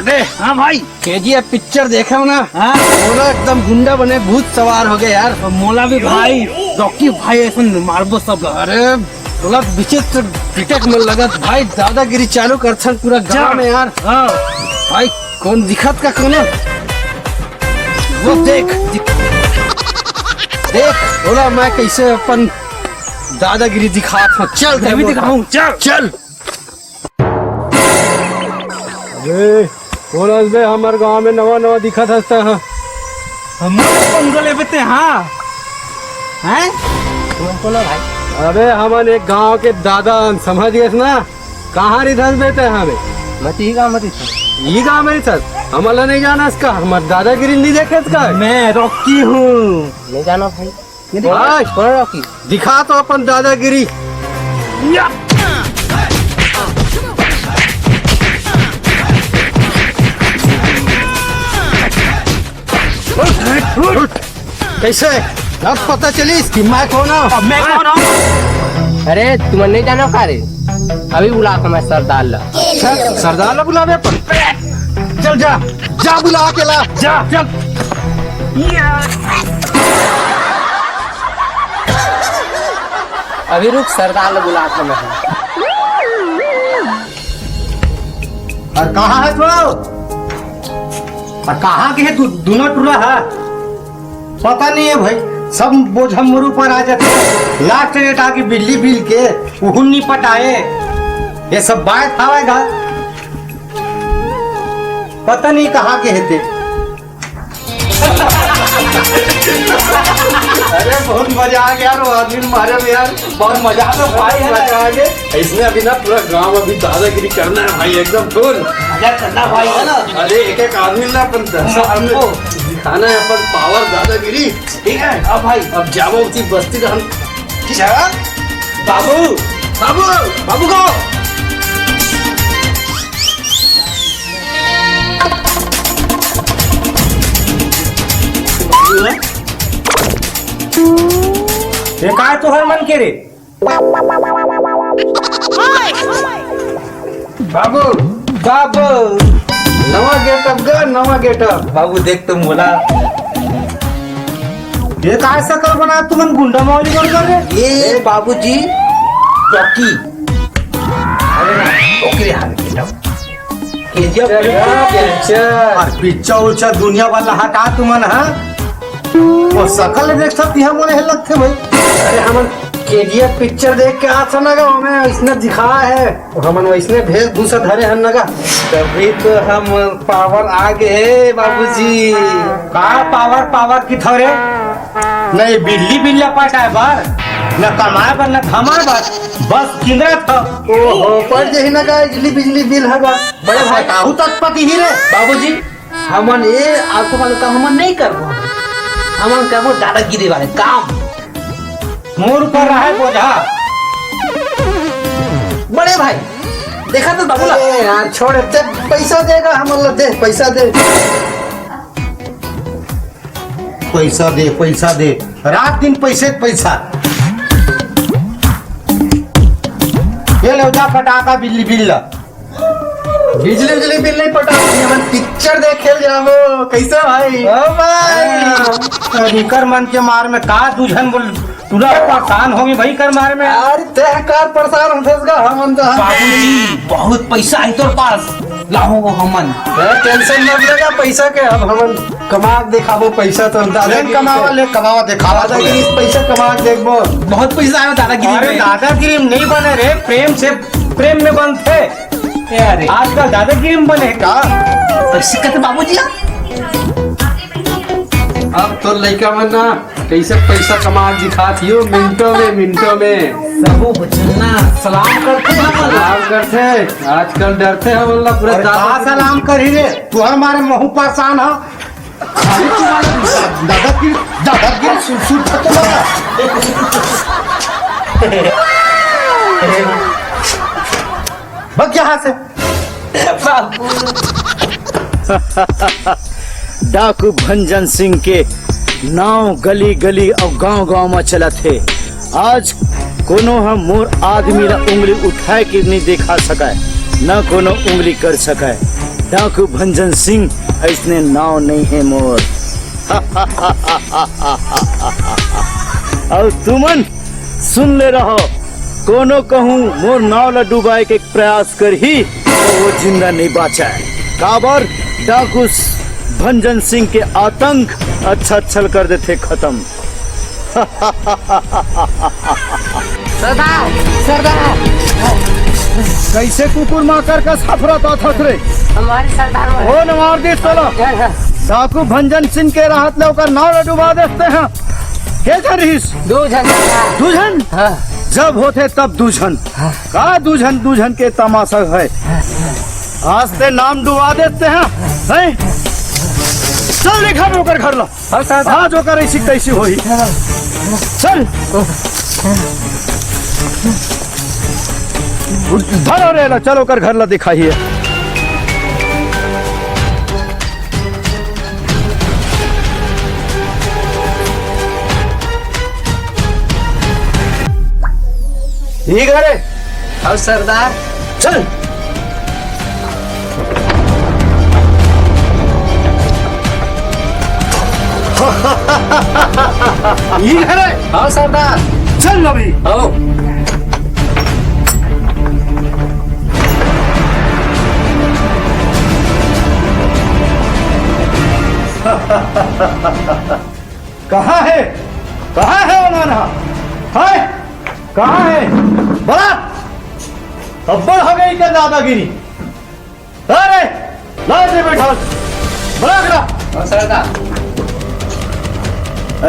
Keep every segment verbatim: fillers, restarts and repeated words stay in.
अरे हाँ भाई। केजीएफ पिक्चर देखे हो ना? हाँ। मोला एकदम गुंडा बने भूत सवार हो गए यार। मोला भी भाई, रॉकी भाई ऐसे मारबो सब ला। अरे मतलब विचित्र डिटेक्ट में लगत भाई, दादागिरी चालू कर छन पूरा गांव में यार। हाँ। भाई कौन दिखत का कौन? वो देख, देख बोला मैं कैसे अपन दादागिरी दिखात हूँ। चल मैं भी तेरे को दिखाऊं, चल। चल। ए, कौन हस बे? हमर गांव में नवा नवा दिखत हस तैं हा। हम कौन को लेबे ते हाँ? हैं? कौन को ला भाई? अबे हमन एक गांव के दादा हन, समझ गेस ना? कहाँ रिथस बे तैं हा बे? मैं तो ई गांव में रिथस। ई गांव में रिथस? हमन ला नहीं जानस का? हमर दादागिरी नहीं देखेस का? मैं रॉकी हूँ। नहीं जाना भाई। ये दिखा, ओए! कौन रॉकी? दिखा तो अपन दादागिरी। या! उठ, उठ। कैसे? अब पता चलिस कि मैं कौन हूँ? अब मैं कौन हूँ? अरे, तुमन नहीं जानो का रे? अभी बुला के मैं सरदार ला। अच्छा, सरदार ला बुलावे अपन। चल जा, जा बुला के ला, जा, चल। अभी रुक, सरदार ला बुलात हँव मैं। अरे कहाँ हे तू? अरे कहाँ के हे तू? दूनों टूरा हे? पता नहीं हे भाई, सब बोझा मोर ऊपर आ जाथे। लास्ट डेट आगे बिजली बिल के, उहू ल नहीं पटाए। ये सब बात हवय गा। पता नहीं कहाँ के हे ते। अरे बहुत मजा आ गया यार, वो आदमी ने मारे में यार। बहुत मजा आ गया भाई, है ना? मजा आ गया। इसमें अभी ना पूरा गांव अभी दादागिरी करना है भाई, एकदम फुल। मजा करना भाई, है ना? अरे एक एक आदमी ना अपन दस आदमी को दिखाना है अपन पावर दादागिरी। ठीक है, अब भाई, अब जाबो उसी बस्ती का हम। चल, बाबू, बाबू, बाबू को। ये काय तोहर मन के रे? बाबू, बाबू, नवा गेटअप गा, नवा गेटअप। बाबू देख तो मोला। ये काय सकल बना तुमन गुंडा मावली कर कर रे? ये बाबूजी, रॉकी। अरे ना, ओकरे हाल के जाओ। KGF picture. अरे पिक्चर उच्चर दुनिया वाला हटा तुमन, हाँ? वो सकल देख सकती है, मोले लगथे भाई। अरे हमन केजीएफ पिक्चर देख के आ सन गा, ओमे इसने दिखा है। हमन वइसने भेषभूषा धरे हन न गा, तभी तो हम पावर आ गे हे बाबूजी। का पावर, पावर की थोरे? न ये बिजली बिल ल पटाए बर, न कमाए बर, न धमाए बर, बस किंदरत ह। ओहो, पड़ जही न गा बिजली, बिजली बिल ह गा। बड़े भाई, काहू तक पति ही रे। बाबूजी, हमन ये आलतू फालतू काम हमन नहीं करबो, हमन करबो दादागिरी वाले काम। मोर ऊपर रहे बोझा। बड़े भाई, देखा तो बाबू ला। अरे यार, छोड़, ते पैसा देगा, हमन ला दे, पैसा दे। पैसा दे, पैसा दे, रात दिन पैसे, पैसा। ये लो जा, पटाखा बिजली बिल ला। बिजली उजली बिल नहीं पटा, हमन पिक्चर देखे ल जाबो। कैसे भाई? ओ भाई। हाँ। इकर मन के मार में का दू झन बोल, पूरा परेशान होगे भाई कर मार में। अरे तैं कार परेशान होथस गा, हमन तो हम बाबूजी, बहुत पैसा है तोर पास, लाहूं वो हमन। ए, टेंशन मत लेगा पैसा के, अब हमन कमा के दिखाबो पैसा तो। दादागिरी कमावा ले, कमावा दिखावा। दादागिरी से पैसा कमा के देखबो। बहुत पैसा है दादागिरी अरे में। दादागिरी में नहीं बने रे, प्रेम से, प्रेम में बनथे। ए, अरे। आजकल दादागिरी में बने का? पैसे कते बाबूजी आप? अब तो लइका मन ना कैसे पैसा कमा के दिखात हियो मिनटों में, मिनटों में। सबो बचन ना सलाम करथे हमन ला। सलाम करथे, आजकल डरथे हमन ला पूरा अरे दादा का सलाम करही रे, तुहर मारे महू परेशान हो। खाली तुम्हारा दादागिरी, दादागिरी सुन, सुन तो लगा। भाग यहाँ से। डाकू भंजन सिंह के नाव गली गली अउ गांव गांव म चलत हे। आज कोनो ह मोर आदमी ला उंगली उठाए के नहीं दिखा सकय, न कोनो उंगली कर सकय। डाकू भंजन सिंह अइसने नाव नइ हे मोर। अउ तुमन सुन ले रहो, कोनो कहूँ मोर नाव ला डुबाए के प्रयास करही, त वो जिंदा नइ बाचय। काबर? डाकू स-, भंजन सिंह के आतंक अच्छा अच्छा कर देथे खतम। सरदार, सरदार। कइसे कुकुर माकर कस हफरत आथस रे? हमर सरदार मन। ओ नवार देश चलो। हाँ, हाँ। डाकू भंजन सिंह के रहत ले ओकर नाव ला डुबा देते हैं। के झन रहिस? दू झन। दू झन? हाँ। जब होथे तब दू झन। हाँ। का दू झन, दू झन के तमाशा हे? आज ते नाम डुबा देते हैं, हैं? चल देखा मैं ओकर घर ला। हाँ, सर। आज ओकर ऐसी तैसी होही। चल। धरो रे ला, चल ओकर घर ला दिखाइए। ये घर है। और सरदार? चल। ये घर है। हाँ सरदार। चल अभी। आओ। कहाँ है, कहाँ है वो नाना? हाय, कहाँ है? बड़ा अब्बड़ हो गई क्या दादागिरी? अरे, लाज नहीं बैठा, बड़ा अगला। हाँ, सरदार।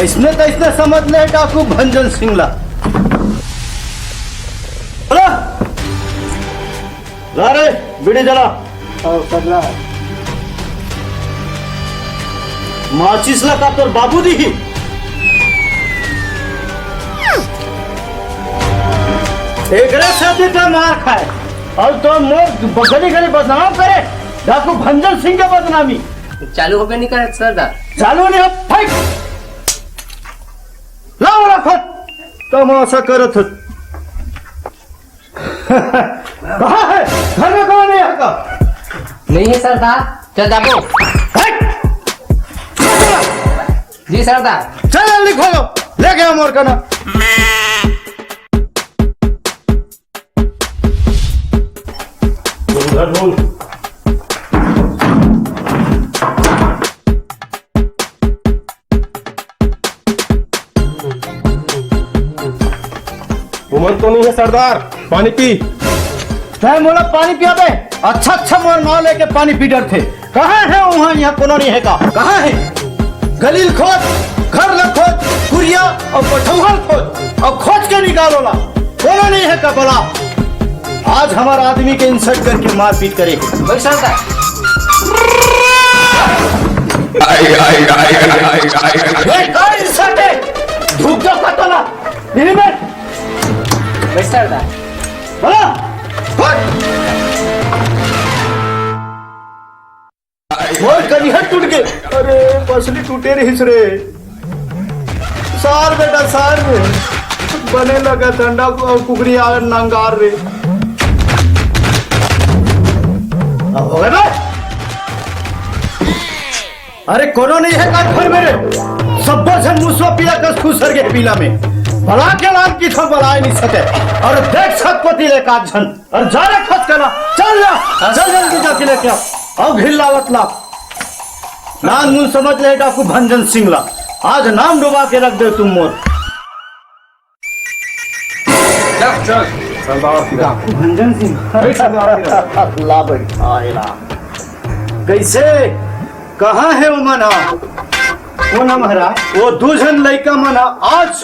इसने तो इसने समझ ले डाकू भंजन सिंह ला। बड़ा। ला रे, बीड़ी जला। और सरदार। माचिस ला का तोर बाबू दी ही? एकरे साथे ते मार खाए और तो मोर गली गली बदनाम करे, डाकू भंजन सिंह के बदनामी। चालू होबे नहीं करत सरदार। चालू नहीं हो, फेंक। लाओ रखत, तमाशा करत हत। कहाँ है? घर में कौन है यहाँ का? नहीं है सरदार, चल जाबो। हट! जी सरदार। चल जल्दी खोलो, ले गया मोर का ना। उधर बोल। उमन तो नहीं है सरदार, पानी पी। तै मोला पानी पियाबे? अच्छा अच्छा मोर नाव लेके पानी पी डरथे। कहाँ है वहाँ, यहाँ कोनो नहीं है का? कहाँ है? गलील खोज, घर ल खोज, कुरिया और पठौहल खोज, और खोज के निकालो ला। कोनो नहीं है का बला? आज हमार आदमी के insult करके मारपीट करे। भाई साहब का? आई, आई, आई, आई, आई, आई। ये का insult है? धूप जो पतला। नहीं बैठ। बैठ सरदार। बला। उठ। मोर कनिहा टूट गे। अरे, पसली टूटे रहिस रे। सार बेटा, सार रे। बने लगा डंडा कु-, कुकरी आ नंगार रे। अब हो गए बे? अरे, कोनो नहीं है का घर में रे? सब्बो झन मुसवा पीला कस खुसर गे पीला में। बला के लान की था बलाए नहीं सके। और देख सब को तिले का झन। अरे जा रे खत कला, चल जा, चल जल्दी जाके लेके आ। अब हिल लावत ला। नान मुन समझ ले डाकू भंजन सिंह ला। आज नाम डुबा के रख दे तुम मोर। चल, चल, सरदार की डाकू भंजन सिंह। अरे सरदार की डाकू। ला बैठा है ला। कैसे? कहाँ है वो मना? वो ना महाराज। वो दू झन लइका मन ह आज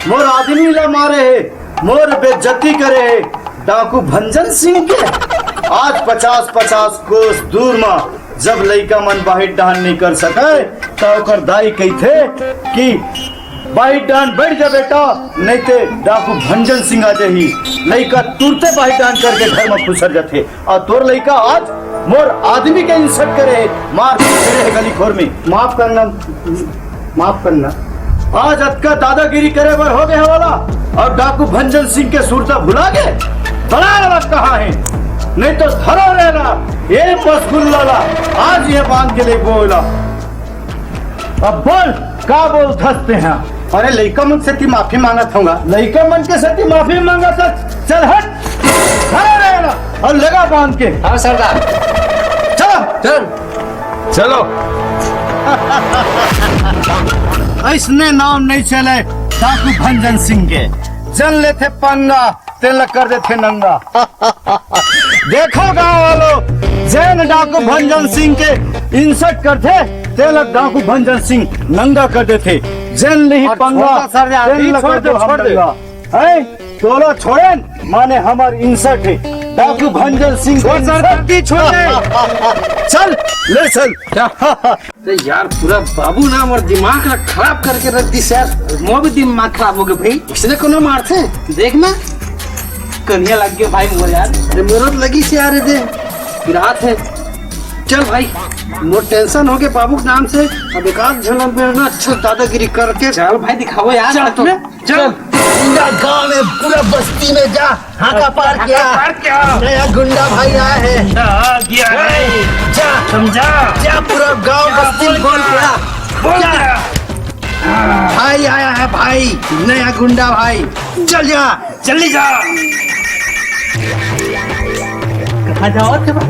मोर आदमी ला मारे हे, मोर बेइज्जती करे हे, डाकू भंजन सिंह के। आज पचास पचास कोस दूर म जब लइका मन बाहिर डहन नइ कर सकय, त ओकर दाई कहिथे कि बाहिर डहन बइठ जा बेटा, नइ ते डाकू भंजन सिंह आ जाही। लइका तुरते बाहिर डहन करके घर म खुसर जाथे। अउ तोर लइका आज मोर आदमी के insult करे हे, मारपीट करे हे गली खोर में। माफ करना, माफ करना। आज अतका दादागिरी करे बर हो गए वाला अउ डाकू भंजन सिंह के सुरता भुला गे? बड़ा अलग कहाँ हे? नहीं तो धरो रे ला, ये रसगुल्ला ला, आज ये बांध के लेगो ला। अब बोल, का बोल धसते हैं? अरे लइका मन से ती माफी मांगत हूँगा। लइका मन के सेती माफी मांगत हस? चल हट, धरो रे ला, अउ लगा बांध के। हाँ सरदार। चलो। चल। चलो। अइसने नाम नहीं चले डाकू भंजन सिंह के। जन लेथे पंगा, तेला कर देथे नंगा। देखो गांव वालों, जेन डाकू भंजन सिंह के insult करथे, तेला डाकू भंजन सिंह नंगा कर देथे। जेन लिही पंगा, छोड़ दे, तेला कर देथे नंगा। हैं? तोला छोड़ेन, माने हमर insult हे। डाकू भंजन सिंह के insult। छोड़ दे। चल, ले चल। अरे यार, पूरा बाबू ना हमर दिमाग ला खराब करके रख दिस यार। मोर भी दिमाग खराब हो गया भाई। इसने कोनो मारथे? देख ना, कनिया लग गया भाई मोर यार। अरे मोर तो लगी से यार, दे पिरात है। चल भाई, मोर tension हो गया बाबू के नाम से। अब एक आध झन मेरे ना अच्छा दादागिरी करके। चल भाई, दिखाओ यार। चल, चल। चल। पूरा गांव में, पूरा बस्ती में जा, हाका पार किया। पार किया। नया गुंडा भाई आया है। गुंडा आ गया है। जा। समझा? जा, पूरा गांव बस्ती में बोल दिया। बोल दिया। भाई आया है भाई, नया गुंडा भाई। चल जा। जल्दी जा। कहाँ जाओ थे भाई?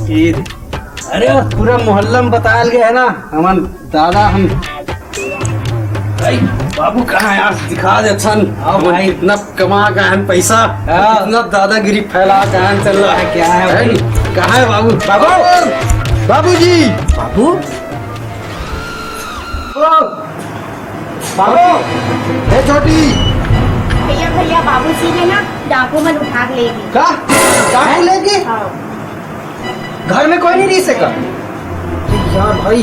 ये दे। अरे, पूरा मोहल्ला में बतायल गया है ना, हमन दादा हम। भाई, बाबू कहाँ है यार? दिखा दे सन। हाँ भाई। कितना कमा का है पैसा, हाँ। कितना दादागिरी फैला का है, चल रहा है। क्या है भाई? कहाँ है बाबू? बाबू! बाबूजी! बाबू? ओ! बाबू! ए छोटी! भैया, भैया, बाबू जी के ना डाकू मन उठा के लेगे। का? डाकू लेगे? हाँ। घर में कोई नहीं रह सका? यार भाई,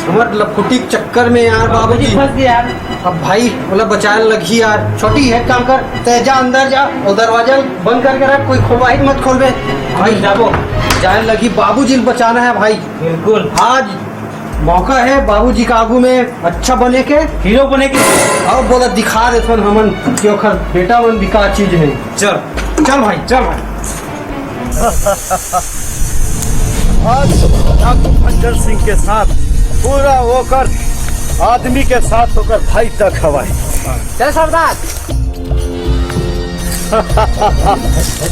हमर लफुटी के चक्कर में यार बाबूजी। फंस गया यार। अब भाई, ओला बचाए लगही यार। छोटी, एक काम कर, तै जा अंदर जा, वो दरवाजा बंद करके रख, कोई खोलवाही मत खोलबे। भाई, जाबो। जाए लगी, बाबूजी ल बचाना है भाई। बिल्कुल। आज मौका है बाबूजी के आगू में अच्छा बने के। हीरो बने के। अब बोला दिखा देथन हमन कि ओखर बेटा मन भी का चीज है। चल, चल भाई, चल भाई। आज डाकू भंजन सिंह के साथ पूरा ओकर आदमी के साथ ओकर भाई तक हवय। चल सरदार।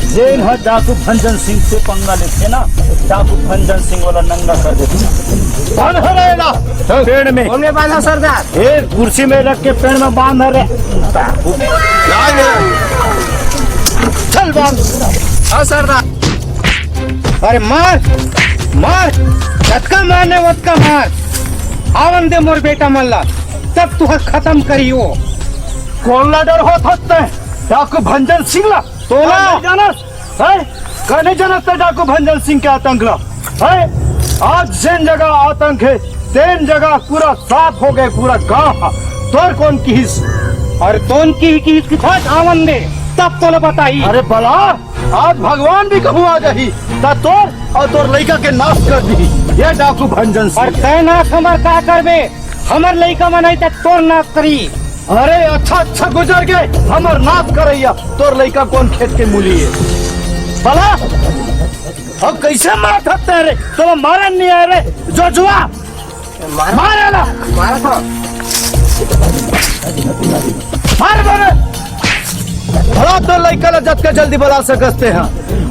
जेन ह डाकू भंजन सिंह से पंगा लेथे ना, डाकू भंजन सिंह वाला नंगा कर देथे। बांध रे ला, पेड़ में। कौन में बांधा सरदार? ए, कुर्सी में रख के पेड़ में बांध रे। चल बांध। हाँ सरदार। अरे मार, मार, जतका मारना हे ओतका मार। आवन दे मोर बेटा मन ला, तब तुहर खतम करियो। कोन ला डर होत हस तैं? डाकू भंजन सिंह ला? तोला? का नहीं जानस? हैं? का नहीं जानस तैं डाकू भंजन सिंह के आतंक ला? हैं? आज जेन जगह आतंक हे, तेन जगह पूरा साफ हो गए, पूरा गांव हा। तोर कोन किहिस? अरे तोन किही किहिस कि फट आवन दे, तब तोला बताही। अरे बला, आज भगवान भी कहूँ आ जाही, त तोर अउ तोर लइका के नाश कर दिही, ये डाकू भंजन सिंह। अउ तैं नाश हमर का करबे? हमर लइका मन आई त तोर नाश करी। अरे अच्छा, अच्छा गुजर गे, हमर नाश करइया, तोर लइका कोन खेत के मूली हे? बला, अब कइसे मारत हस तैं रे? तोला मारन नइ आय रे, जो जुआ। मार। मार एला। मार था। मार बे। भला तो लइका ला जतका जल्दी बला सकस तैं हा।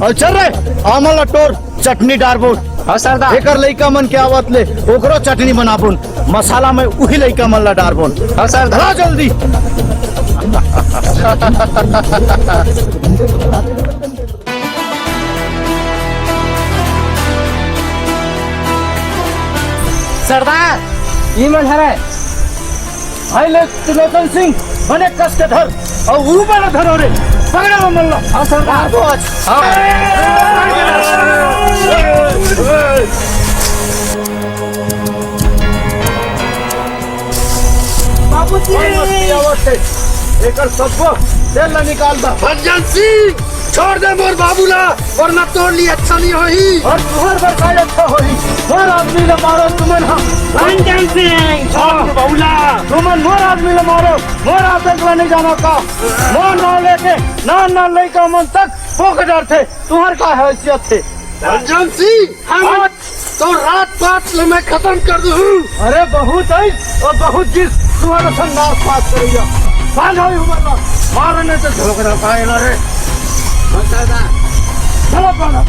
अउ चल रे, आमन ला टोर, चटनी डारबोन। हाँ सरदार। एकर लइका मन के आवत ले ओकरो चटनी बनाबोन। मसाला में उही लइका मन ला डारबोन। हाँ सरदार। भला जल्दी। सरदार, ये मन हरे। भाई ले त्रिलोचन सिंह, बने कस के धर, अउ ऊपर धरो रे, पकड़ा वो मन ला। हाँ सरदार। हाँ। बाबूजी। एकर सबको जेल ला निकाल दा। भंजन सिंह, छोड़ दे मोर बाबू ला, वरना तोर लिए अच्छा नहीं होही। अउ तुहर बर का अच्छा होही? मोर आदमी ला मारो तुमन हा। भंजन सिंह, छोड़ दे बाबू ला। तुमन मोर आदमी ला मारो, मोर आतंक ला नहीं जानो का? मोर नाम लेके नान नान लइका मन तक पोक डरथे, तुम्हार का हैसियत हे? रंजन सिंह, हम आज तो रात पात ल मैं खतम कर दूँ। अरे बहुत है और बहुत जिस तुम्हारा संग नाश पास करेगा। बांध हो हमारा, मारो नहीं तो झोंक रहा पाए ना रे। चलो बांधो।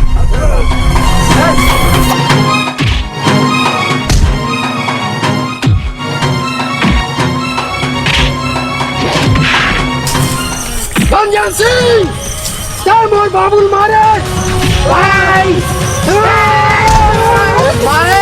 रंजन सिंह, तैं मोर बाबू ल मारे। भाई, मारे।